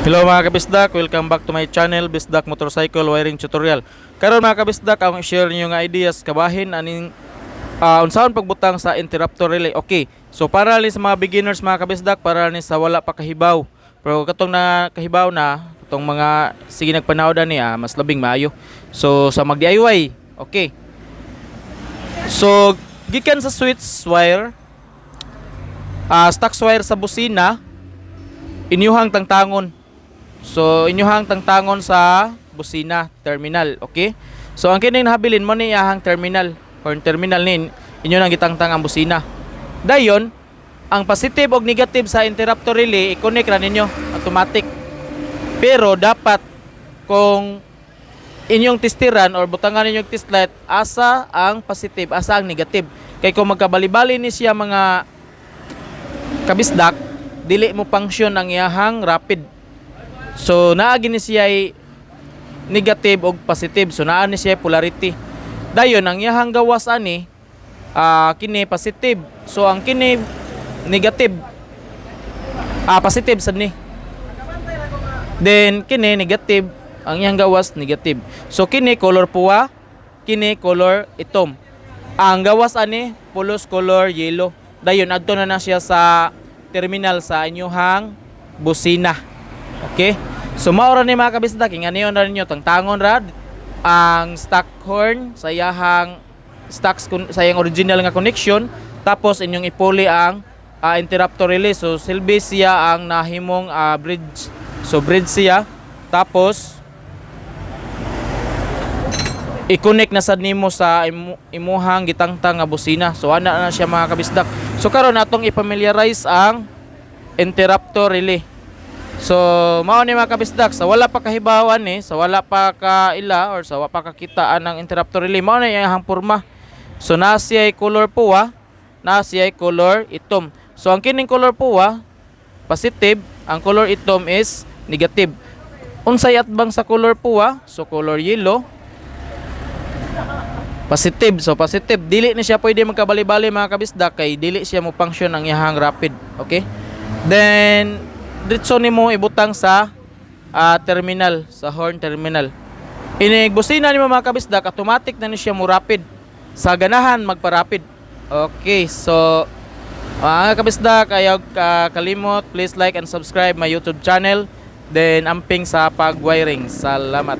Hello, mga kabisdak, welcome back to my channel, Bisdak Motorcycle Wiring Tutorial. Karon, mga kabisdak, akong i-share niyo nga ideas kabahin aning unsaon pagbutang sa interrupter relay. Okay, so para ni sa mga beginners, mga kabisdak, para ni sa wala pa kahibaw. Pero katong na kahibaw na, katong mga sige nagpanaw ni mas labing maayo. So sa mag DIY, okay. So gikan sa switch wire, stock wire sa busina, inyuhang tangtangon. So inyuhang tangtangon sa busina terminal, okay? So ang kining nahabilin mo ni iyahang terminal, horn terminal ni inyo nang gitangtang ang busina. Dayon, ang positive og negative sa interrupter relay i-connect ra ninyo automatic. Pero dapat kung inyong testiran or butangan ninyong test light, asa ang positive, asa ang negative. Kay kung magkabalibali ni siya, mga kabisdak, dili mo function ang iyahang rapid. So naa gini siya ay negative og positive. So naa ni siya polarity. Dayon ang iyahang gawas ani, kini positive. So ang kini negative. Positive sad ni. Then kini negative, ang iyang gawas negative. So kini color puwa, kini color itom. Ang gawas ani pulos color yellow. Dayon adto na na siya sa terminal sa inyuhang busina. Okay? So mao ra ni, mga kabisdak, inganiyon ra ninyo, tangtangon ra ang stock horn sa iyahang stocks sa iyang original nga connection, tapos inyong ipuli ang interrupter relay. So silbi siya ang nahimong bridge. So bridge siya, tapos i-connect na sad nimo sa imuhang gitangtang nga busina. So ana na siya, mga kabisdak. So karon atong i-familiarize ang interrupter relay. So mao ni, mga kabisdak, sa wala pa kahibawan ni, sa wala pa kaila or sa wala pa kakitaan ng interrupter relay, mao na iyang porma. So naa siya color puwa, naa siya color itom. So ang kining color puwa positive, ang color itom is negative. Unsay atbang sa color puwa? So color yellow positive. So positive. Dili ni siya pwede magkabali-bali, mga kabisdak, kay dili siya mo function ang iyahang rapid. Okay? Then diretso nimo ibutang sa terminal, sa horn terminal. Inig busina nimo, mga kabisdak, automatic na ni siya mo rapid. Sa ganahan magpa-rapid. Okay, so mga kabisdak, ayaw ka kalimot, please like and subscribe my YouTube channel. Then amping sa pag-wiring. Salamat.